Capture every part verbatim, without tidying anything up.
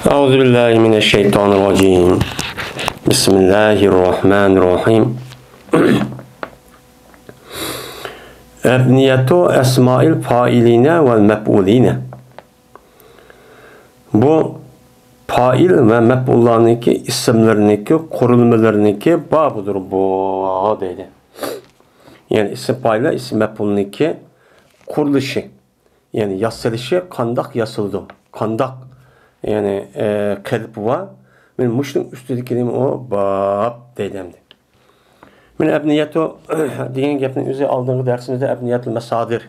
أعوذ بالله من الشيطان الرجيم. بسم الله الرحمن الرحيم. أبنية أسماء الفاعلين والمفعولين. بۇ پائىل ۋە مەپئۇللارنىڭكى ئىسىملىرىنىڭكى قۇرۇلمىلىرىنىڭكى بابىدۇر بۇ، دەيدۇ. يەنى ئىسىم پائىل ۋە ئىسىم مەپئۇلنىڭكى قۇرۇلۇشى، يەنى ياسىلىشى قانداق ياسىلىدۇ؟ قانداق، يەنى، ئە، قېلىپى بار؟ مانا مۇشۇنىڭ ئۈستىدىكى نېمە ئۇ؟ باب دەيدۇ ئەمدى. مانا ئەبنىيەتۇ دېگەن گەپنىڭ ئۆزى ئالدىنقى دەرسىمىزدە ئەبنىيەتۇل مەسادىر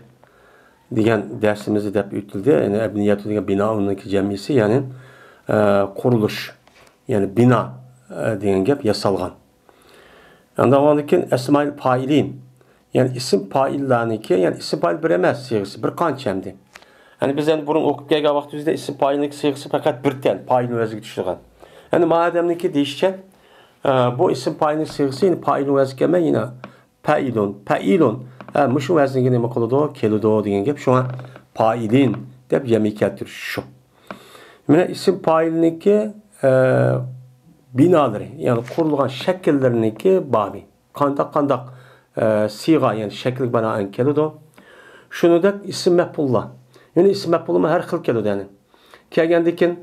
دېگەن دەرسىمىزدە دەپ ئۆتۈلدى. يەنى ئەبنىيەتۇ دېگەن بىنائۇننىڭكى جەمئىسى، يەنى، ئە، قۇرۇلۇش، يەنى بىنا، ئە، دېگەن گەپ ياسالغان. ئاندىن كېيىن ئەسمائىل پائىلىن، يەنى ئىسىم پائىللارنىڭكى، يەنى ئىسىم پائىل بىر ئەمەس سىيغىسى، بىر قانچە ئەمدى. يەنى بىز ئەمدى بۇرۇن ئوقۇپ كەلگەن ۋاقتىمىزدا ئىسىم پائىلنىڭ سىيغىسى پەقەت بىر تەن، پائىل ۋەزنىگە چۈشىدىغان. يەنى ما ئادەمنىڭكى دېيىشىچە، ئە، بۇ ئىسىم پائىلنىڭ سىيغىسى، يەنى پائىل ۋەزنى كەلمەي، يەنە پەئىلۇن، پەئىلۇن. ھە، مۇشۇ ۋەزنگە نېمە قىلىدۇ؟ كېلىدۇ دېگەن گەپ. شۇڭا پائىلىن دەپ جەمئىي كەلتۈرۈش شۇ. مانا ئىسىم پائىلنىڭكى، ئە، بىنالىرى، يەنى قۇرۇلغان شەكىللىرىنىڭكى بابى. قانداق، قانداق، ئە، سىيغا، يەنى شەكىلگە بىنائەن كېلىدۇ. شۇنىڭدەك ئىسىم مەپئۇللار. يەنى ئىسىم مەپئۇلمۇ ھەر خىل كېلىدۇ، يەنى. كەلگەندىن كېيىن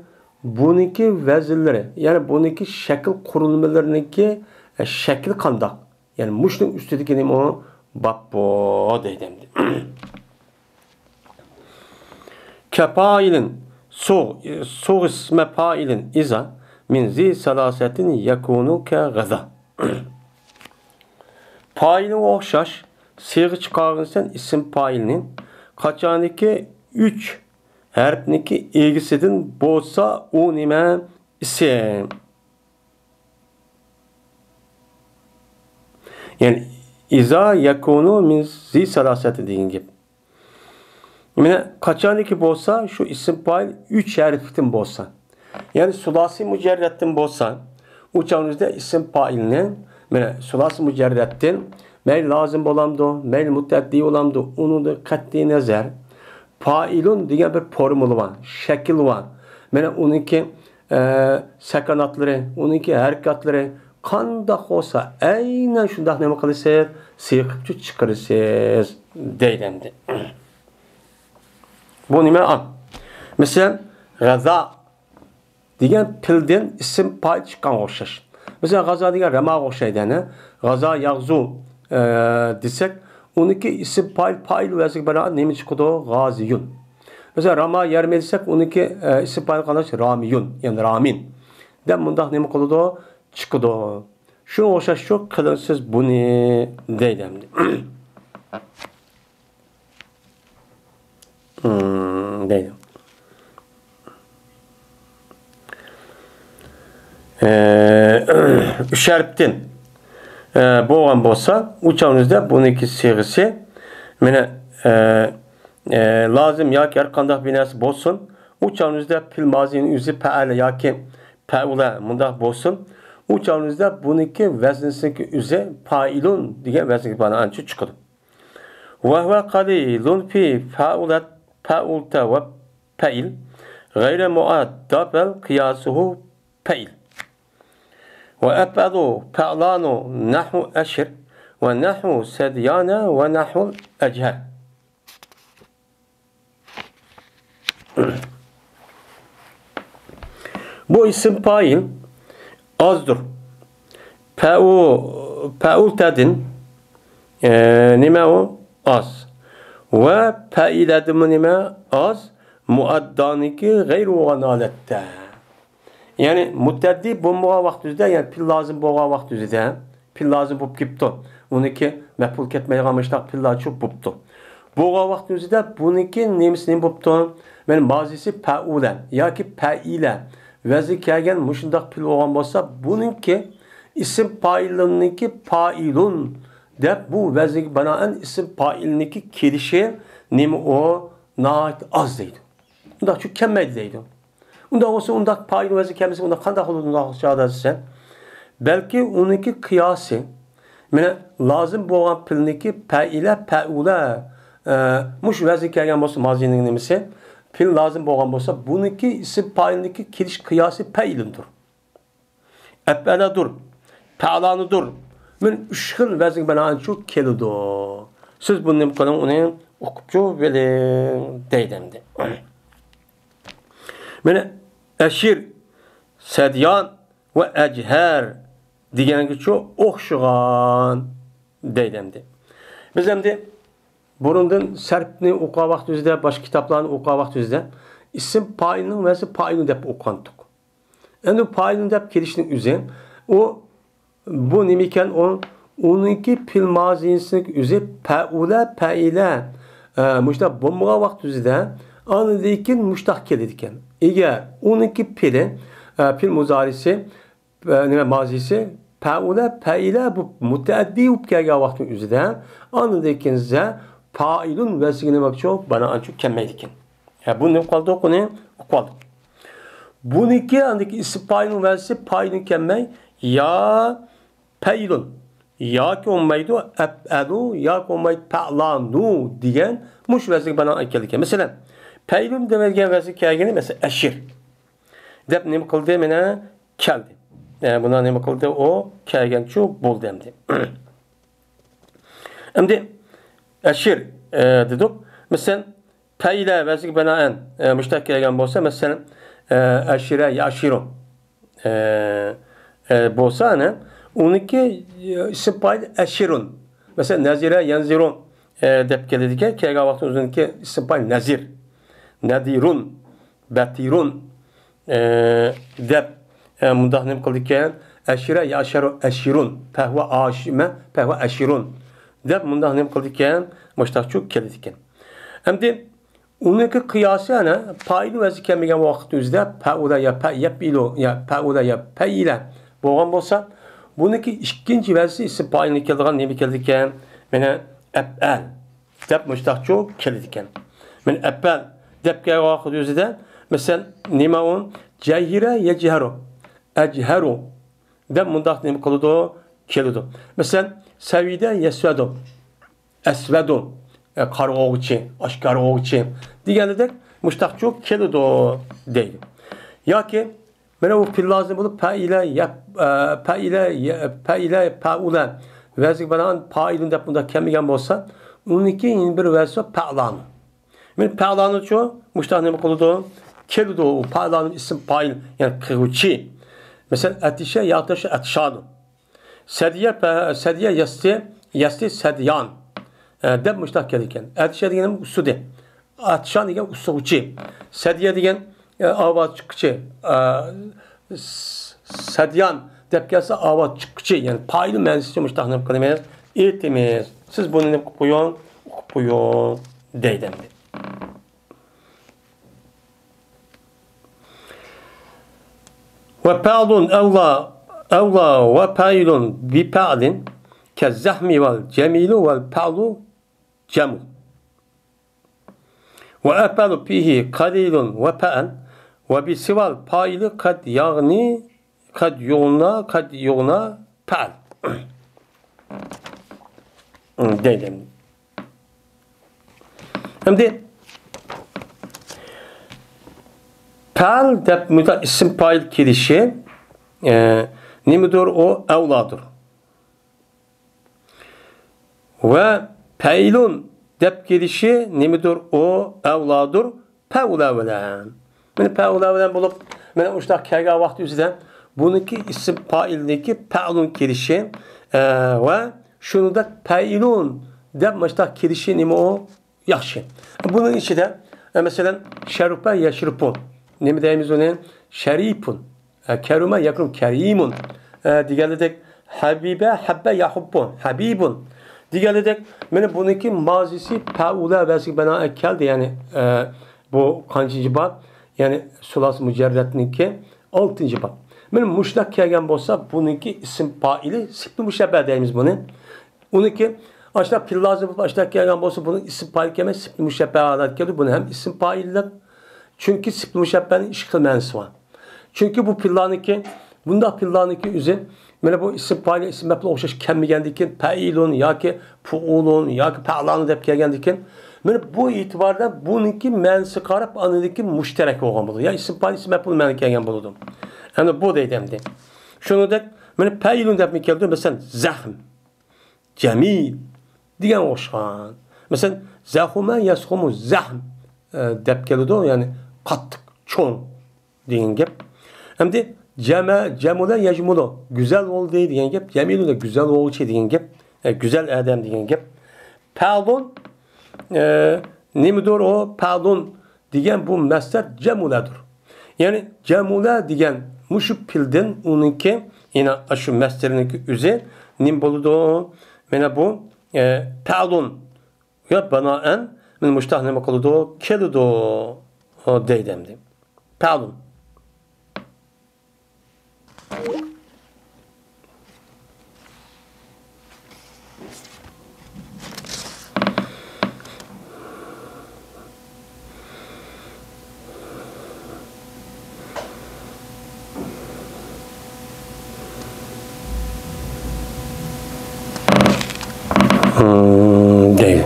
بۇنىڭكى ۋەزىنلىرى، يەنى بۇنىڭكى شەكىل قۇرۇلمىلىرىنىڭكى، ئە، شەكلى قانداق؟ يەنى مۇشۇنىڭ ئۈستىدىكى نېمە ئۇ؟ باب بۇ دەيدۇ ئەمدى. كەپائىلىن، سوغ، سوغ ئىسمە پائىلىن ئىزا مىن زى سالاسەتىن يەكۇنۇ كەغەزا. پائىلىغا ئوخشاش سىيغا چىقارغىنسەن ئىسىم پائىلنى، قاچانكى ئۈچ ھەرپنىكى ئىگىسىدىن بولسا ئۇ نېمە؟ ئىسىم. يەنى، ئىزا يەكۇنۇ مىن زى سالاسەتى دېگەن گەپ. مانا، قاچانكى بولسا، شۇ ئىسىم پائىل ئۈچ ھەرپتىن بولسا، يەنى سۇلاسىي مۇجەررەتتىن بولسا، ئۇ چاغنىڭىزدا ئىسىم پائىلنى، مانا، سۇلاسىي مۇجەررەتتىن، مەيلى لازىم بولامدۇ، مەيلى مۇتەئەددى بولامدۇ، ئۇنىڭدىن قەتئىي نەزەر، پائىلۇن دېگەن بىر فورمۇلا بار، شەكىل بار. مانا، ئۇنىڭكى ئە، سەكەناتلىرى، ئۇنىڭكى ھەرىكەتلىرى قانداق بولسا، ئەينەن شۇنداق نېمە قىلىسىز؟ سىيغىپچۇ چىقىرىسىز، دەيدۇ ئەمدى. بۇ نېمە؟ ئا. مەسىلەن، غەزا دېگەن پېئىلدىن ئىسىم پائىل چىققانغا ئوخشاش. مەسىلەن، غەزا دېگەن راماغا ئوخشايدۇ، يەنى. غەزا ياغزۇ، ئە، دېسەك، ئۇنىڭكى ئىسىم پائىل، پائىل ۋەزنىگە بىنائەن نېمە چىقىدۇ؟ غازىيۇن. مەسىلەن، راما يەرمى دېسەك، ئۇنىڭكى، ئە، ئىسىم پائىل قانداق؟ رامىيۇن، يەنى رامىن دەپ مۇنداق نېمە قىلىدۇ؟ چىقىدۇ. شۇنىڭغا ئوخشاشچۇ، قىلىڭ سىز بۇنى دەيدۇ ئەمدى. ھىم، دەيدۇ. ئە، ئۈچ ھەرپتىن، ئە، بولغان بولسا، ئۇ چاغنىڭىزدا بۇنىڭكى سىيغىسى، مانا، ئە، ئە، لازىم ياكى ھەر قانداق بىر نەرسە بولسۇن، ئۇ چاغنىڭىزدا پېئىل مازىنىڭ ئۆزى پەئەلە ياكى پەئۇلە مۇنداق بولسۇن، ئۇ چاغنىڭىزدا بۇنىڭكى ۋەزنىسىنىڭكى ئۆزى پائىلۇن دېگەن ۋەزنىگە بىنائەن چىقىدۇ. وهو قليل في فعلت، فعلت وفعل غير مؤدى بل قياسه فعل. وأفعل فعلان نحو أشر ونحو سديان ونحو الأجهر. بۇ ئىسىم پائىل ئازدۇر. پەئۇ-، پەئۇلتەدىن، ئە، نېمە ئۇ؟ ئاز. ۋە پەئىلەدىنمۇ نېمە؟ ئاز. مۇئەددانىڭكى غەيرى بولغان ھالەتتە. يەنى مۇتەئەددى بولمىغان ۋاقتىمىزدا، يەنى پېئىل لازىم بولغان ۋاقتىمىزدا، پېئىل لازىم بولۇپ كېلىپتۇ. ئۇنىڭكى مەپئۇل كەتمەيدىغان مۇشۇنداق پېئىللار چوپ بوپتۇ. بولغان ۋاقتىمىزدا بۇنىڭكى نېمىسى نېمە بوپتۇ؟ مانا مازىسى پەئۇلە ياكى پەئىلە ۋەزنى كەلگەن مۇشۇنداق پېئىل بولغان بولسا، بۇنىڭكى ئىسىم پائىلىنىڭكى پائىلۇن دەپ بۇ ۋەزنگە بىنائەن ئىسىم پائىلنىڭكى كېلىشى نېمە ئۇ؟ ناھايىتى ئاز دەيدۇ. ئۇنداقچۇ كەلمەيدۇ دەيدۇ. ئۇنداق بولسا، ئۇنداق پائىل ۋەزنى كەلمىسە، ئۇنداق قانداق بولىدۇ ئۇنداق چاغدا دېسە، بەلكى ئۇنىڭكى قىياسى، مانا، لازىم بولغان پېئىلنىڭكى پەئىلە، پەئۇلە، ئە، مۇشۇ ۋەزنى كەلگەن بولسا، مازىنىڭ نېمىسى، پېئىل لازىم بولغان بولسا، بۇنىڭكى ئىسىم پائىلنىڭكى كېلىش قىياسى پەئىلۇندۇر. ئەپئەلەدۇر، پەئلانىدۇر. مانا ئۈچ خىل ۋەزىنگە بىنائەنچۇ كېلىدۇ. سىز بۇنى نېمە قىلىڭ، ئۇنى ئۇقۇپچۇ بىلىڭ دەيدۇ ئەمدى. مانا ئەشىر، سەديان ۋە ئەجھەر دېگەنگىچۇ ئوخشىغان دەيدۇ ئەمدى. بىز ئەمدى بۇرۇندىن سەرپنى ئوقۇغان ۋاقتىمىزدا، باشقا كىتابلارنى ئوقۇغان ۋاقتىمىزدا ئىسىم پائىلنىڭ ۋەزنى پائىلۇن دەپ ئوقۇغانتۇق. ئەمدى پائىلۇن دەپ كېلىشنىڭ ئۆزى، ئۇ، بۇ نېمە ئىكەن؟ ئۇ، ئۇنىڭكى پېئىل مازىسىنىڭ ئۆزى پەئۇلە، پەئىلە، ئە، مۇشۇنداق بولمىغان ۋاقتىمىزدا ئاندىن كېيىن مۇشۇنداق كېلىدىكەن. ئەگەر ئۇنىڭكى پېئىلى، ئە، پېئىل مۇزارىسى، ئە، نېمە، مازىسى پەئۇلە، پەئىلە بۇ مۇتەئەددى بولۇپ كەلگەن ۋاقىتنىڭ ئۆزىدە ئاندىن كېيىن زە پائىلۇن ۋەزنىگە نېمە بولۇپچۇ؟ بىنائەنچۇ كەلمەيدىكەن. ھە، بۇ نېمە قىلدۇق؟ ئۇنى ئۇقۇۋالدۇق. بۇنىڭكى ئاندىكى ئىسىم پائىلنىڭ ۋەزنى پائىلۇن كەلمەي، يا پەئىلۇن ياكى بولمايدۇ، ئەپئەلۇ ياكى بولمايدۇ، پەئلانۇ دېگەن مۇشۇ ۋەزنىگە بىنائەن كېلىدىكەن. مەسىلەن، پەئىلۇن دېمەيدىغان ۋەزنى كەلگىنى، مەسىلەن، ئەشىر دەپ نېمە قىلدى؟ مانا كەلدى. ئە، بۇنداق نېمە قىلدى؟ ئۇ كەلگەنچۇ بولدى ئەمدى. ئەمدى ئەشىر، ئە، دېدۇق. مەسىلەن، پەئىلە ۋەزنىگە بىنائەن، ئە، مۇشۇنداق كەلگەن بولسا، مەسىلەن، ئە، ئەشىرە يەشىرۇ، ئە، ئە، بولسا، ئەنە، ئۇنىڭكى، ئە، ئىسىم پائىل ئەشىرۇن. مەسىلەن، نەزىرە يەنزىرۇ، ئە، دەپ كېلىدىكەن. كەلگەن ۋاقتىدا ئۆزىنىڭكى ئىسىم پائىل نەزىر، نەدىرۇن، بەتىرۇن، ئە، دەپ، ئە، مۇنداق نېمە قىلىدىكەن؟ ئەشىرە يەشىرۇ ئەشىرۇن، پەھۋە ئاشىمە، پەھۋە ئەشىرۇن دەپ مۇنداق نېمە قىلىدىكەن؟ مۇشتاقچۇ كېلىدىكەن. ئەمدى ئۇنىڭكى قىياسى ئەنە پائىل ۋەزنى كەلمىگەن ۋاقىت ئۆزىدە پەئۇلە يا پە-، يەپئىلۇ يا پەئۇلە يا پەئىلە بولغان بولسا، بۇنىڭكى ئىككىنچى ۋەزنى ئىسىم پائىلنى كېلىدىغان نېمە كېلىدىكەن؟ مانا ئەپئەل دەپ مۇشتاقچۇ كېلىدىكەن. مانا ئەپئەل دەپ كەلگەن ۋاقىت ئۆزىدە، مەسىلەن، نېمە ئۇ؟ جەھىرە يەجھەرۇ، ئەجھەرۇ دەپ مۇنداق نېمە قىلىدۇ؟ كېلىدۇ. مەسىلەن، سەۋىدە يەسۋەدۇ، ئەسۋەدۇ، ئە، قارا بولغۇچى، ئاشكارا بولغۇچى دېگەندەك مۇشتاقچۇ كېلىدۇ دەيدۇ. ياكى مانا بۇ پېئىل لازىم بولۇپ، پەئىلە، يەپ-، ئە، پەئىلە، يە-، پەئىلە، پەئۇلە ۋەزنىگە بىنائەن پائىلۇن دەپ مۇنداق كەلمىگەن بولسا، ئۇنىڭكى يەنە بىر ۋەزنى پەئلانۇ. مانا پەئلانۇچۇ مۇشتاق نېمە قىلىدۇ؟ كېلىدۇ. ئۇ پەئلانۇ ئىسىم پائىل، يەنى قىلغۇچى. مەسىلەن، ئەتىشە يەئتىشۇ ئەتىشانۇ. سەدىيە پە-، سەدىيە يەستى، يەستى سەدىيان، ئە، دەپ مۇشتاق كېلىدىكەن. ئەتىشە دېگىنىم ئۇسسىدى. ئەتىشان دېگەن ئۇسسىغۇچى. سەدىيە دېگەن، ئە، ئاۋاز چىققۇچى. ئە، س-، سەدىيان دەپ كەلسە ئاۋاز چىققۇچى. يەنى پائىل مەنىسىچە مۇشتاق نېمە قىلىمىز؟ ئېيتىمىز. سىز بۇنى نېمە قىلىپ قويۇڭ؟ ئۇقۇپ قويۇڭ دەيدۇ ئەمدى. وفعل أولى، أولى وفاعل بفعل كالزحم والجميل والفعل جمع. وأفعل فيه قليل وفعل وبسوى الفاعل قد يغني، قد يغنى، قد يغنى فعل. دەيدۇ. ئەمدى پەئەل دەپ مۇنداق ئىسىم پائىل كېلىشى، ئە، نېمىدۇر؟ ئۇ ئەۋلادۇر. ۋە پەئىلۇن دەپ كېلىشى نېمىدۇر؟ ئۇ ئەۋلادۇر پەئۇلە بىلەن. مانا پەئۇلە بىلەن بولۇپ، مانا مۇشۇنداق كەلگەن ۋاقىت ئۆزىدە بۇنىڭكى ئىسىم پائىلنىڭكى پەئلۇن كېلىشى، ئە، ۋە شۇنىڭدەك پەئىلۇن دەپ مۇشۇنداق كېلىشى نېمە ئۇ؟ ياخشى. بۇنىڭ ئىچىدە، ئە، مەسىلەن، شەرۇپە يەشرۇپۇ. نېمە دەيمىز ئۇنى؟ شەرىپۇن. ئە، كەرۇمە يەكرۇم كەرىمۇن. ئە، دېگەنلىدەك، ھەبىبە ھەببە يەھۇببۇ ھەبىبۇن. دېگەنلىدەك، مانا بۇنىڭكى مازىسى پەئۇلە ۋەزنىگە بىنائەن كەلدى. يەنى، ئە، بۇ قانچىنچى باب؟ يەنى سۇلاسى مۇجەررەتنىڭكى ئالتىنچى باب. مانا مۇشۇنداق كەلگەن بولسا، بۇنىڭكى ئىسىم پائىلى سىپتى مۇشەببە دەيمىز بۇنى. ئۇنىڭكى ئاشۇنداق پېئىل لازىم بولۇپ ئاشۇنداق كەلگەن بولسا، بۇنىڭ ئىسىم پائىل كەلمەي، سىپتى مۇشەببە ھالەتكە كېلىدۇ. بۇنى ھەم ئىسىم پائىللىق. چۈنكى سىپتى مۇشەببەنىڭ ئىككى خىل مەنىسى بار. چۈنكى بۇ پېئىللارنىڭكى، بۇنداق پېئىللارنىڭكى ئۆزى، مانا بۇ ئىسىم پائىل، ئىسىم مەپئۇلغا ئوخشاش كەلمىگەندىن كېيىن، پەئىلۇن ياكى پۇئۇلۇن ياكى پەئلانۇ دەپ كەلگەندىن كېيىن، مانا بۇ ئېتىباردا بۇنىڭكى مەنىسىگە قاراپ ئاندىن كېيىن مۇشتەرەك بولغان بولىدۇ. يا ئىسىم پائىل، ئىسىم مەپئۇل مەنىگە كەلگەن بولىدۇ. ئەنە بۇ دەيدۇ ئەمدى. شۇنىڭدەك مانا پەئىلۇن دەپمۇ كەلدى. مەسىلەن، زەخم، جەمىل دېگەن ئوخشىغان. مەسىلەن، زەخۇمە يەسخۇمۇ زەخم، ئە، دەپ كېلىدۇ. يەنى قاتتىق، چوڭ دېگەن گەپ. ئەمدى جەمە، جەمۇلە يەجمۇلۇ، گۈزەل بولدى دېگەن گەپ. جەمىلۇ دا گۈزەل بولغۇچى دېگەن گەپ. ئە، گۈزەل ئادەم دېگەن گەپ. پەئلۇن، ئە، نېمىدۇر ئۇ؟ پەئلۇن دېگەن بۇ مەسدەر جەمۇلەدۇر. يەنى جەمۇلە دېگەن مۇشۇ پېئىلدىن ئۇنىڭكى، يەنە شۇ مەسدىرىنىڭكى ئۆزى نېمە بولىدۇ؟ مانا بۇ، ئە، پەئلۇن. يا بىنائەن، مانا مۇشتاق نېمە قىلىدۇ؟ كېلىدۇ، دەيدۇ ئەمدى. پەئلۇن. دەيدۇ.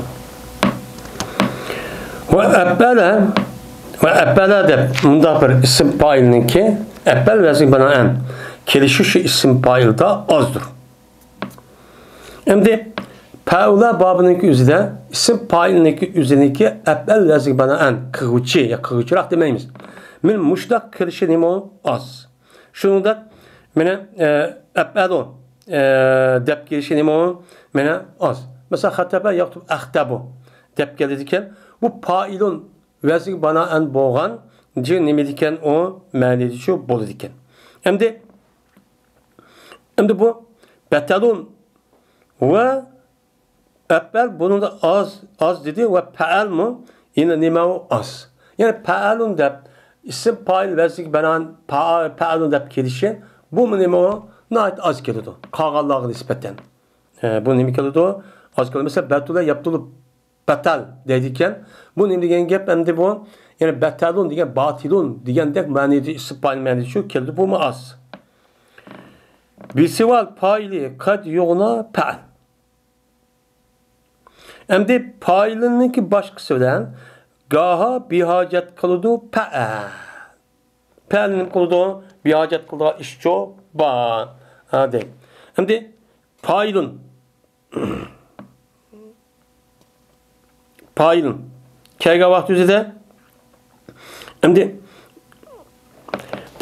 ۋە ئەپئەلە، ۋە ئەپئەلە دەپ مۇنداق بىر ئىسىم پائىلنىڭكى ئەپئەل ۋەزنى بىنائەن كېلىشى شۇ ئىسىم پائىلدا ئازدۇر. ئەمدى پەئۇلە بابىنىڭكى ئۆزىدە ئىسىم پائىلنىڭكى ئۆزىنىڭكى ئەپئەل ۋەزنى بىنائەن قىلغۇچى يا قىلغۇچىراق دېمەيمىز. مانا مۇشۇنداق كېلىشى نېمە ئاز. شۇنىڭدەك مانا، ئە، ئەپئەلۇ، ئە، دەپ كېلىشى نېمە ئۇ؟ مانا ئاز. مەسىلەن، خەتەبە ياكى ئەختەبۇ دەپ كېلىدىكەن. بۇ پائىلۇن ۋەزنىگە بىنائەن بولغان جى نېمە دېگەن ئۇ؟ مەنىدىچۇ بولىدىكەن. ئەمدى، ئەمدى بۇ بەتەلۇن ۋە ئەپئەل بۇنىڭدا ئاز، ئاز دېدى ۋە پەئەلمۇ يەنە نېمە ئۇ؟ ئاز. يەنى پەئەلۇن دەپ ئىسىم پائىل ۋەزنىگە بىنائەن پا-، پەئەلۇن دەپ كېلىشى بۇمۇ نېمە ئۇ؟ ناھايىتى ئاز كېلىدۇ. قالغانلارغا نىسبەتەن. ئە، بۇ نېمە كېلىدۇ؟ ئاز كېلىدۇ. مەسىلەن، بەتۇلە يەبتۇلۇ بەتەل دەيدىكەن. بۇ نېمە دېگەن گەپ ئەمدى بۇ؟ يەنى بەتەلۇن دېگەن باتىلۇن دېگەندەك مەنىدە ئىسىم پائىل مەنىدىچۇ كېلىدۇ. بۇمۇ ئاز. بىسىۋال پائىلى قەد يۇغنا پەئەل. ئەمدى پائىلنىڭكى باشقىسى بىلەن گاھا بىھاجەت قىلىدۇ پەئەل. پەئەل نېمە قىلىدۇ؟ بىھاجەت قىلىدىغان ئىشچۇ بار. ھە، دەي. ئەمدى پائىلۇن. پائىلۇن. كەلگەن ۋاقىت ئۆزىدە. ئەمدى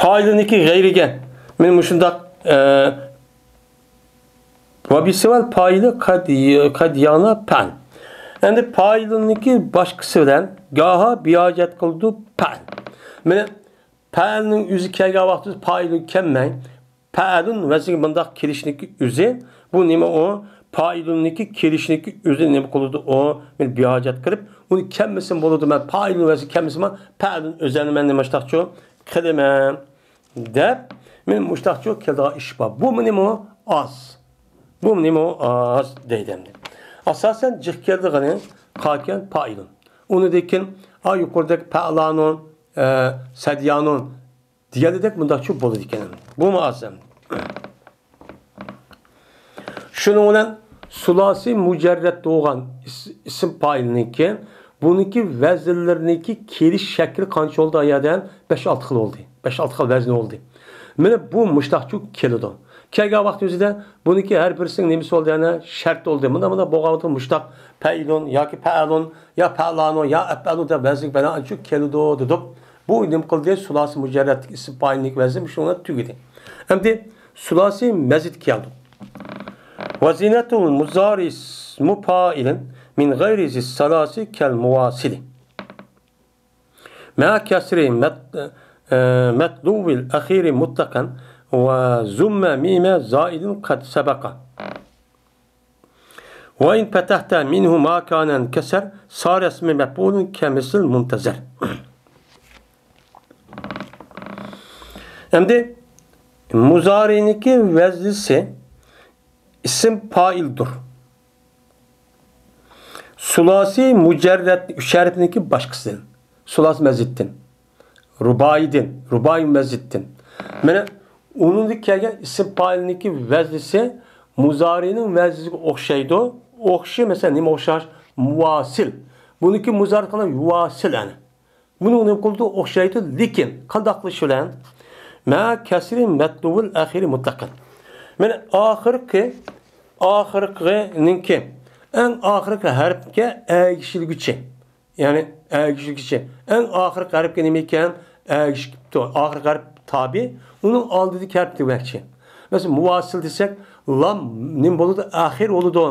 پائىلۇننىڭكى غەيرىگە. مانا مۇشۇنداق، ئە، ۋە بىسىۋەل پائىلى قەد، قەد يانا پەئەل. ئەمدى پائىلۇننىڭكى باشقىسى بىلەن گاھا بىھاجەت قىلىدۇ پەئەل. مانا پەئەلنىڭ ئۆزى كەلگەن ۋاقتىدا پائىلۇن كەلمەي، پەئەلۇن ۋەزنىگە مۇنداق كېلىشنىڭكى ئۆزى، بۇ نېمە ئۇ؟ پائىلۇننىڭكى كېلىشنىڭكى ئۆزى نېمە قىلىدۇ ئۇ؟ مانا بىھاجەت قىلىپ، ئۇنى كەلمىسىمۇ بولىدۇ، مەن پائىلۇن ۋەزنى كەلمىسىمۇ، پەئەلۇن ئۆزەلنى مەن نېمە ئىشتاقچۇ قىلىمەن. دەپ، مانا مۇشتاقچۇ كېلىدىغان ئىش بار. بۇمۇ نېمە ئۇ؟ ئاز. بۇمۇ نېمە ئۇ؟ ئاز دەيدۇ ئەمدى. ئاساسەن جىق كېلىدىغىنى قاكەن پائىلۇن. ئۇنىڭدىن كېيىن، ئا، يۇقىرىدەك پەئلانۇن، ئە، سەديانۇن دېگەندەك مۇنداقچۇ بولىدىكەن. بۇمۇ ئاز ئەمدى. شۇنىڭ بىلەن سۇلاسىي مۇجەررەت بولغان ئىس-، ئىسىم پائىلنىڭكى، بۇنىڭكى ۋەزىنلىرىنىڭكى كېلىش شەكلى قانچە بولدى ئايادە؟ بەش-ئالتە خىل بولدى. بەش-ئالتە خىل ۋەزنى بولدى. مانا بۇ مۇشتاقچۇ كېلىدۇ. كەلگەن ۋاقىت ئۆزىدە بۇنىڭكى ھەر بىرسىنىڭ نېمىسى بولدى؟ يەنە شەرت بولدى. مۇنداق، مۇنداق بولغان ۋاقىتتا مۇشتاق پەئىلۇن ياكى پەئەلۇن يا پەئلانۇ يا ئەپئەلۇ دەپ ۋەزنىگە بىنائەنچۇ كېلىدۇ دېدۇق. بۇ نېمە قىلدى؟ سۇلاسىي مۇجەررەتلىك ئىسىم پائىلنىڭكى ۋەزنى شۇنىڭ بىلەن تۈگىدى. ئەمدى سۇلاسىي مەزىد كەلدى. ۋەزىنەتۇل مۇزارىس مۇپائىلىن مىن غەيرى زىس سالاسى كەل مۇۋاسىلى. مە كەسرى مەت-، ئە، مەتلۇۋىل ئەخىرى مۇتلەقەن ۋە زۇممە مىمە زائىدىن قەد سەبەقە. ۋە ئىن پەتەھتە مىنھۇ ما كانەن كەسەر سارەسمى مەپئۇلۇن كەمىسىل مۇنتەزەر. ئەمدى مۇزارىنىڭكى ۋەزنىسى ئىسىم پائىلدۇر. سۇلاسىي مۇجەررەت ئۈچ ھەرپنىڭكى باشقىسىدىن. سۇلاسىي مەزىدتىن. رۇبائىيدىن. رۇبائىي مەزىدتىن. مانا ئۇنىڭدىن كەلگەن ئىسىم پائىلنىڭكى ۋەزنىسى مۇزارىنىڭ ۋەزنىسىگە ئوخشايدۇ. ئوخشىشى مەسىلەن نېمە ئوخشاش؟ مۇۋاسىل. بۇنىڭكى مۇزارىئاتى قانداق؟ يۇۋاسىل ئەنە. بۇنىڭ نېمە قىلىدۇ؟ ئوخشايدۇ، لېكىن قانداق قىلىش بىلەن؟ مە كەسرى مەتلۇۋىل ئەخىرى مۇتلەقەن. مانا ئاخىرقى، ئاخىرقىنىڭكى، ئەڭ ئاخىرقى ھەرپكە ئەگىشىلگۈچى. يەنى ئەگىشىلگۈچى. ئەڭ ئاخىرقى ھەرپكە نېمە ئىكەن؟ ئەگىشىپتۇ. ئاخىرقى ھەرپ تابى، ئۇنىڭ ئالدىدىكى ھەرپ دېمەكچى. مەسىلەن، مۇۋاسىل دېسەك، لام نېمە بولىدۇ؟ ئاخىر بولىدۇ.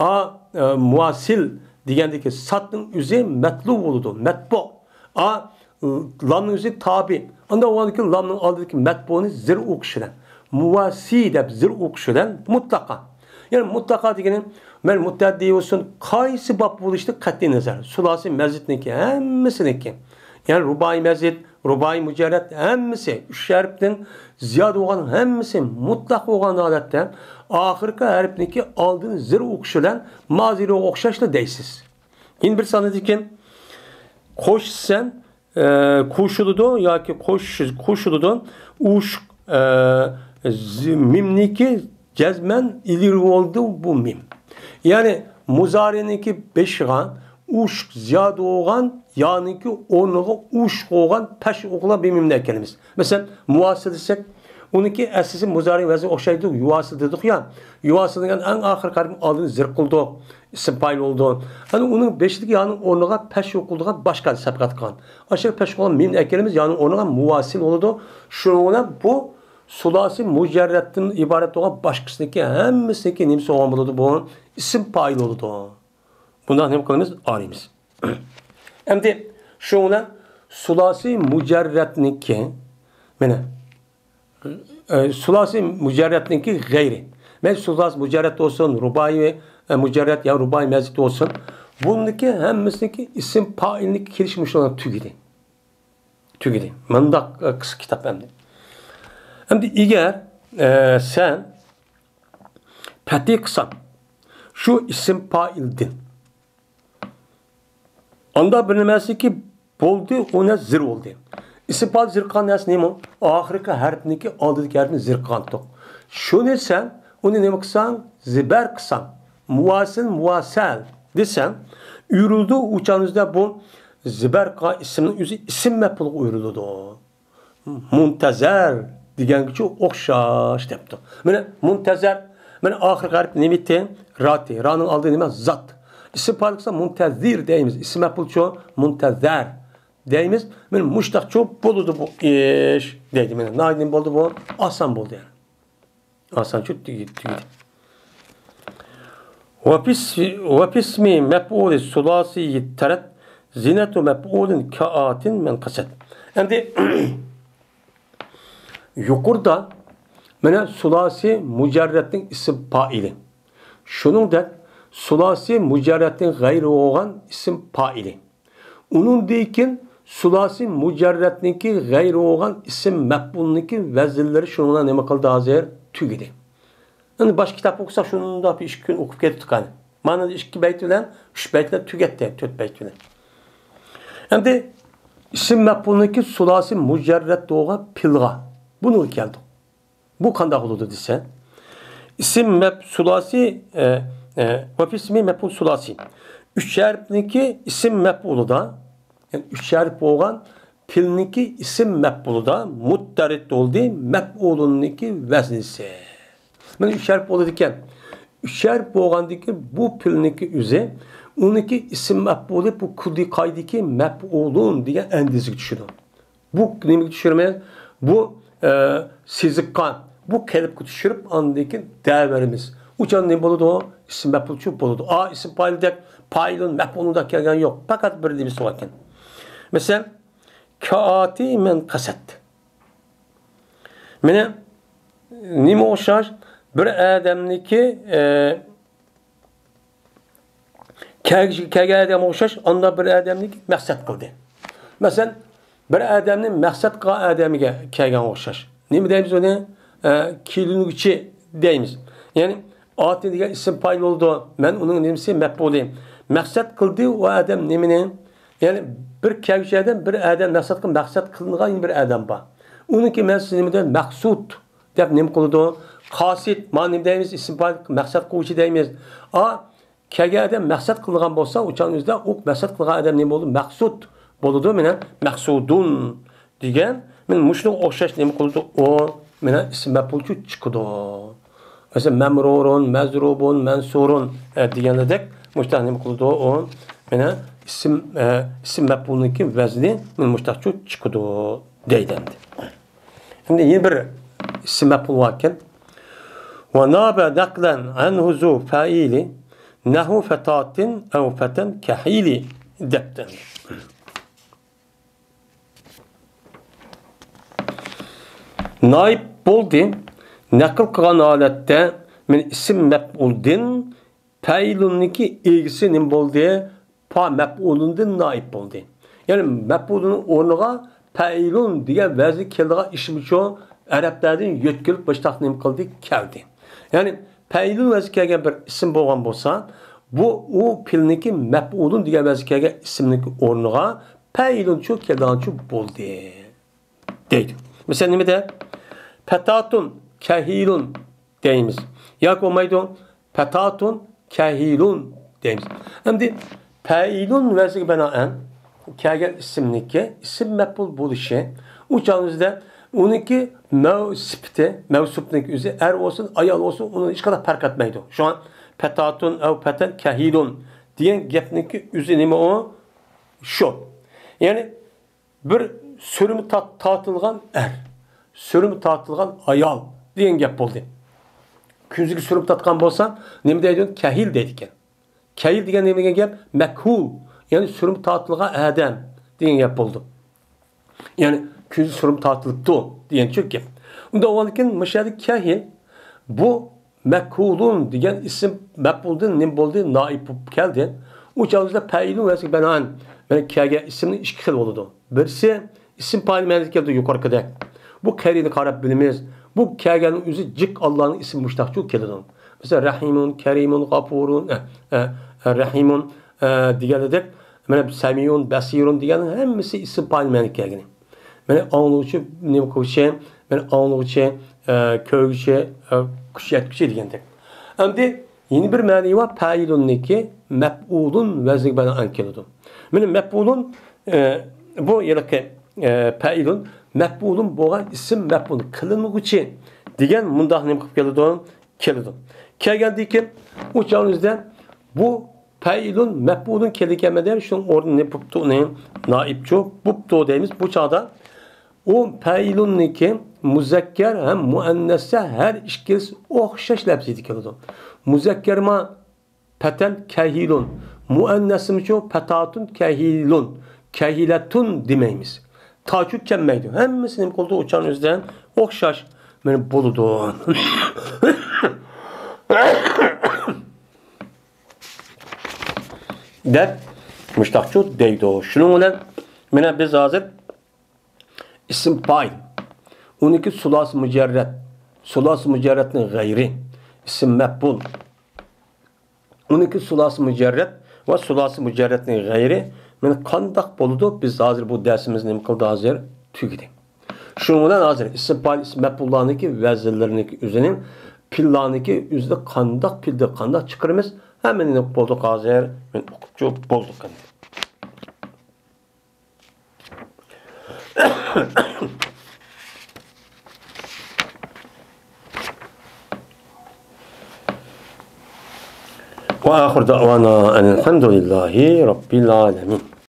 ئا، ئە، مۇۋاسىل دېگەندىكى سادنىڭ ئۆزى مەتلۇ بولىدۇ، مەتبۇ. ئا، لامنىڭ ئۆزى تابى. ئانداق بولغاندىكىن لامنىڭ ئالدىدىكى مەتبۇنى زىر ئوقۇش بىلەن، مۇۋاسى دەپ زىر ئوقۇش بىلەن مۇتلەقا. يەنى مۇتلەقا دېگىنى، مەن مۇتەئەددى بولسۇن، قايسى باب بولۇشىدىن قەتئىي نەزەر، سۇلاسىي مەزىدنىڭكى ھەممىسىنىڭكى، يەنى رۇبائىي مەزىد، رۇبائىي مۇجەررەت ھەممىسى، ئۈچ ھەرپتىن زىيادە بولغان ھەممىسى مۇتلەق بولغان ھالەتتە، ئاخىرقى ھەرپنىڭكى ئالدىن زىر ئوقۇش بىلەن مازىرىغا ئوخشاشلا دەيسىز. يەنە بىر سانىدىكىن قوشسەن، ئە، قوشۇلىدۇ ياكى قوش-، قوشۇلىدۇ. ئۇش، ئە، زى-، مىمنىكى جەزمەن ئىلىرى بولدى بۇ مىم. يەنى مۇزارىنىڭكى بېشىغا ئۇش زىيادە بولغان، يانىڭكى ئورنىغا ئۇش قويغان پەش ئوقۇلغان بىر مىمنى ئەكەلىمىز. مەسىلەن، مۇۋاسىل دېسەك، ئۇنىڭكى ئەسلىسى مۇزارى ۋەزنى ئوخشايدۇ، يۇۋاسىل دېدۇق يا. يۇۋاسىل دېگەن ئەڭ ئاخىرقى ھەرپنىڭ ئالدىنى زىر قىلدۇق، ئىسىم پائىل بولدى. ئەنە ئۇنىڭ بېشىدىكى يانىڭ ئورنىغا پەش ئوقۇلىدىغان باشقا سەبقەت قىلغان. ئاشۇ پەش ئوقۇلغان مىمنى ئەكەلىمىز، يانىڭ ئورنىغا مۇۋاسىل بولىدۇ. شۇنىڭ بىلەن بۇ سۇلاسىي مۇجەررەتتىن ئىبارەت بولغان باشقىسىنىڭكى ھەممىسىنىڭكى نېمىسى بولغان بولىدۇ؟ بۇ ئىسىم پائىل بولىدۇ. بۇنداق نېمە قىلىمىز؟ ئايرىمىز. ئەمدى شۇنىڭ بىلەن سۇلاسىي مۇجەررەتنىڭكى، مانا، ئە، سۇلاسىي مۇجەررەتنىڭكى غەيرى. مەيلى سۇلاسىي مۇجەررەت بولسۇن، رۇبائىي، ئە، مۇجەررەت يا رۇبائىي مەزىد بولسۇن. بۇنىڭكى ھەممىسىنىڭكى ئىسىم پائىلنىڭكى كېلىشى مۇشۇلار تۈگىدى. تۈگىدى. مۇنداق، ئە، قىسقا كىتاب ئەمدى. ئەمدى ئەگەر، ئە، سەن پەتھى قىلساڭ، شۇ ئىسىم پائىلدىن ئاندا بىر نېمىسىكى بولدى، ئۇ نەرسە زىر بولدى. ئىسىم پائىل زىر قىلغان نەرسە نېمە؟ ئاخىرقى ھەرپنىڭكى ئالدىدىكى ھەرپنى زىر قىلغانتۇق. شۇنى سەن ئۇنى نېمە قىلساڭ؟ زىبەر قىلساڭ، مۇۋاسىل، مۇۋاسەل دېسەڭ، ئۆرۈلىدۇ. ئۇ چاغنىڭىزدا بۇ زىبەر قىلغان ئىسىمنىڭ ئۆزى ئىسىم مەپئۇلغا ئۆرۈلىدۇ. مۇنتەزەر دېگەنگىچۇ ئوخشاش دەپتۇ. مانا مۇنتەزەر، مانا ئاخىرقى ھەرپ نېمە ئىدى؟ راتى. رانىڭ ئالدى نېمە؟ زات. ئىسىم پائىل قىلسا مۇنتەزىر دەيمىز. ئىسىم مەپئۇلچۇ مۇنتەزەر دەيمىز. مانا مۇشتاقچۇ بولىدۇ بۇ ئىش دەيدۇ. مانا ناھايىتى نېمە بولدى بۇ؟ ئاسان بولدى يەنى. ئاسانچۇ تۈگىدى، تۈگىدى. وفي اس-، وفي اسم مفعول ثلاثي ترد زينة مفعول كآت من قصد. ئەمدى يۇقىرىدا مانا سۇلاسىي مۇجەررەتنىڭ ئىسىم پائىلى. شۇنىڭدەك سۇلاسىي مۇجەررەتنىڭ غەيرى بولغان ئىسىم پائىلى. ئۇنىڭدىن كېيىن سۇلاسىي مۇجەررەتنىڭكى غەيرى بولغان ئىسىم مەپئۇلنىڭكى ۋەزىنلىرى شۇنىڭ بىلەن نېمە قىلدى ھازىر؟ تۈگىدى. ئەمدى باشقا كىتاب ئوقۇساق شۇنداق بىر ئىككى كۈن ئوقۇپ كېتىپتۇق قانى. مانا ئىككى بەيت بىلەن ئۈچ بەيت بىلەن تۈگەتتى، تۆت بەيت بىلەن. ئەمدى ئىسىم مەپئۇلنىڭكى سۇلاسىي مۇجەررەت بولغان پېئىلغا بۇنىڭغا كەلدۇق. بۇ قانداق بولىدۇ دېسە، ئىسىم مەپ-، سۇلاسىي، ئە، ئە، ۋە فى ئىسمى مەپئۇل سۇلاسىي. ئۈچ ھەرپنىڭكى ئىسىم مەپئۇلىدا، يەنى ئۈچ ھەرپ بولغان پېئىلنىڭكى ئىسىم مەپئۇلىدا مۇتتەرىد بولدى مەپئۇلۇننىڭكى ۋەزنىسى. مانا ئۈچ ھەرپ بولىدىكەن. ئۈچ ھەرپ بولغاندىكى بۇ پېئىلنىڭكى ئۆزى، ئۇنىڭكى ئىسىم مەپئۇلى بۇ كۇلدى قايدىكى مەپئۇلۇن دېگەن ئەندىزىگە چۈشىدۇ. بۇ نېمىگە چۈشۈرىمىز؟ بۇ، ئە، سىزىققا، بۇ قېلىپقا چۈشۈرۈپ، ئاندىن كېيىن دەۋېرىمىز. ئۇ چاغدا نېمە بولىدۇ؟ ئىسىم مەپئۇلچۇ بولىدۇ. ئا، ئىسىم پائىلدەك، پائىلۇن مەپئۇلۇندەك كەلگەن يوق. پەقەت بىر نېمىسى باركەن. مەسىلەن، كائاتى مەن قەسەت. مانا نېمە ئوخشاش؟ بىر ئادەمنىكى، ئە، كەلگۈسىگە كەلگەن ئادەمگە ئوخشاش، ئانداق بىر ئادەمنى مەقسەت قىلدى. مەسىلەن، بىر ئادەمنى مەقسەت قىلغان ئادەمگە كەلگەن ئوخشاش. نېمە دەيمىز ئۇنى؟ ئە، كېلىنگۈچى دەيمىز. يەنى، ئاتى دېگەن ئىسىم پائىل بولىدۇ. مەن ئۇنىڭ نېمىسى؟ مەپئۇلى. مەقسەت قىلدى ئۇ ئادەم نېمىنى؟ يەنى، بىر كەلگۈچى ئادەم، بىر ئادەم مەقسەت قىلىپ، مەقسەت قىلىنغان بىر ئادەم بار. ئۇنىڭكى مەنىسى نېمە دەيمىز؟ مەقسۇت. دەپ نېمە قىلىدۇ؟ قاسىت، مانا نېمە دەيمىز؟ ئىسىم پائىل، مەقسەت قىلغۇچى دەيمىز. ئا، كەلگەن ئادەم مەقسەت قىلىدىغان بولسا، ئۇ چاغنىڭ ئۆزىدە ئۇ مەقسەت قىلغان ئادەم نېمە بولىدۇ؟ مەقسۇت بولىدۇ، مانا مەقسۇدۇن دېگەن. مانا مۇشۇنىڭغا ئوخشاش نېمە قىلىدۇ؟ ئۇ مانا ئىسىم مەپئۇلچۇ چىقىدۇ. مەسىلەن، مەمرۇرۇن، مەزرۇبۇن، مەنسۇرۇن، ئە، دېگەندەك مۇشۇنداق نېمە قىلىدۇ؟ ئۇ مانا ئىسىم، ئە، ئىسىم مەپئۇلنىڭكى ۋەزنى مانا مۇشۇنداقچۇ چىقىدۇ دەيدۇ ئەمدى. ئەمدى يەنە بىر ئىسىم مەپئۇل باركەن. ۋە نابە نەقلەن ئەنھۇ زۇ فەئىلى نەھۋۇ فەتاتىن ئەۋ فەتەن كەھىلى دەپتۇ. نائىب بولدى. نەقىل قىلغان ھالەتتە مەن ئىسىم مەپئۇلدىن پەئىلۇننىڭكى ئىگىسى نېمە بولدى؟ پا مەپئۇلۇندىن نائىب بولدى. يەنى مەپئۇلۇننىڭ ئورنىغا پەئىلۇن دېگەن ۋەزىن كېلىدىغان ئىسىمچۇ ئەرەبلەردىن يۆتكىلىپ مۇشتاق نېمە قىلدى؟ كەلدى. يەنى پەئىلۇن ۋەزىن كەلگەن بىر ئىسىم بولغان بولسا، بۇ ئۇ پېئىلنىڭكى مەپئۇلۇن دېگەن ۋەزىن كەلگەن ئىسىمنىڭكى ئورنىغا پەئىلۇنچۇ كېلىدىغانچۇ بولدى. دەيدۇ. مىسال نېمىدە؟ پەتاتۇن كەھىلۇن دەيمىز. ياكى بولمايدۇ، پەتاتۇن كەھىلۇن دەيمىز. ئەمدى پەئىلۇن ۋەزنىگە بىنائەن كەلگەن ئىسىمنىڭكى ئىسىم مەپئۇل بولۇشى، ئۇ چاغنىڭ ئۆزىدە ئۇنىڭكى مەۋ-، سۈپىتى، مەۋسۇپنىڭكى ئۆزى ئەر بولسۇن، ئايال بولسۇن، ئۇنىڭ ھېچقانداق پەرق ئەتمەيدۇ. شۇڭا پەتاتۇن ئەۋ پەتەن كەھىلۇن دېگەن گەپنىڭكى ئۆزى نېمە ئۇ؟ شۇ. يەنى بىر سۈرمە تارت-، تارتىلغان ئەر، سۈرمە تارتىلغان ئايال دېگەن گەپ بولدى. كۆزىگە سۈرمە تارتقان بولسا، نېمە دەيدۇ؟ كەھىل دەيدىكەن. كەھىل دېگەن نېمە دېگەن گەپ؟ مەكھۇل، يەنى سۈرمە تارتىلغان ئادەم دېگەن گەپ بولدى. يەنى كۆزى سۈرمە تارتىلىپتۇ دېگەنچۇ گەپ. ئۇنداق بولغاندىكىن مۇشۇ يەردە كەھىل بۇ مەكھۇلۇن دېگەن ئىسىم مەپئۇلدىن نېمە بولدى؟ نائىب بولۇپ كەلدى. ئۇ چاغدا پەئىلۇن ۋەزنىگە بىنائەن، مانا كەلگەن ئىسىمنىڭ ئىككى خىلى بولىدۇ. بىرسى ئىسىم پائىل مەنىسىگە كېلىدۇ يۇقىرىقىدەك. بۇ قەرىنىگە قاراپ بىلىمىز. بۇ كەلگەننىڭ ئۆزى جىق ئاللانىڭ ئىسمى مۇشتاقچۇ كېلىدۇ. مىسال، رەھىمۇن، كەرىمۇن، غاپۇرۇن، ئە، ئە، ئە، رەھىمۇن، ئە، دېگەندەك، مانا سەمىئۇن، بەسىرۇن دېگەننىڭ ھەممىسى ئىسىم پائىل مەنىگە كەلگىنى. مانا ئاڭلىغۇچى، نېمە قىلغۇچى، مانا ئاڭلىغۇچى، ئە، كۆرگۈچى، ئە، كۈچ يەتكۈچى دېگەندەك. ئەمدى يەنە بىر مەنىيى بار، پەئىلۇننىڭكى مەپئۇلۇن ۋەزنىگە بىنائەن كېلىدۇ. مانا مەپئۇلۇن، ئە، بۇ ھېلىقى، ئە، پەئىلۇن مەپئۇلۇن بولغان ئىسىم مەپئۇل قىلىنغۇچى دېگەن مۇنداق نېمە قىلىپ كېلىدۇ؟ كېلىدۇ. كەلگەندىن كېيىن ئۇ چاغنىڭ ئۆزىدە بۇ پەئىلۇن مەپئۇلۇن كېلىدىكەنمەن دەپ شۇنىڭ ئورنىنى بوپتۇ، ئۇنى نائىبچۇ بوپتۇ دەيمىز. بۇ چاغدا ئۇ پەئىلۇننىڭكى مۇزەككەر ھەم مۇئەننەستە ھەر ئىككىلىسى ئوخشاش لەپزىدە كېلىدۇ. مۇزەككەرما پەتەن كەھىلۇن، مۇئەننەسىمچۇ پەتاتۇن كەھىلۇن، كەھىلەتۇن دېمەيمىز. تاچۇ كەلمەيدۇ. ھەممىسى نېمە قىلىدۇ؟ ئۇچان ئۆزىدىن ئوخشاش مانا بولىدۇ. دەپ مۇشتاقچۇ دەيدۇ. شۇنىڭ بىلەن مانا بىز ھازىر ئىسىم پائىل، ئۇنىڭكى سۇلاسى مۇجەررەت، سۇلاسى مۇجەررەتنىڭ غەيرى، ئىسىم مەپئۇل، ئۇنىڭكى سۇلاسى مۇجەررەت ۋە سۇلاسى مۇجەررەتنىڭ غەيرى مانا قانداق بولىدۇ؟ بىز ھازىر بۇ دەرسىمىز نېمە قىلدى؟ ھازىر تۈگىدى. شۇنىڭ بىلەن ھازىر ئىسىم پائىل، ئىسىم مەپئۇللارنىڭكى ۋەزىنلىرىنىڭكى ئۆزىنى، پېئىللارنىڭكى ئۆزىنى قانداق پېئىلدىن قانداق چىقىرىمىز؟ ھەممىنى بولدۇق ھازىر. مانا ئوقۇپچۇ بولدۇق ئەمدى. وآخر دعوانا أن الحمد لله رب العالمين.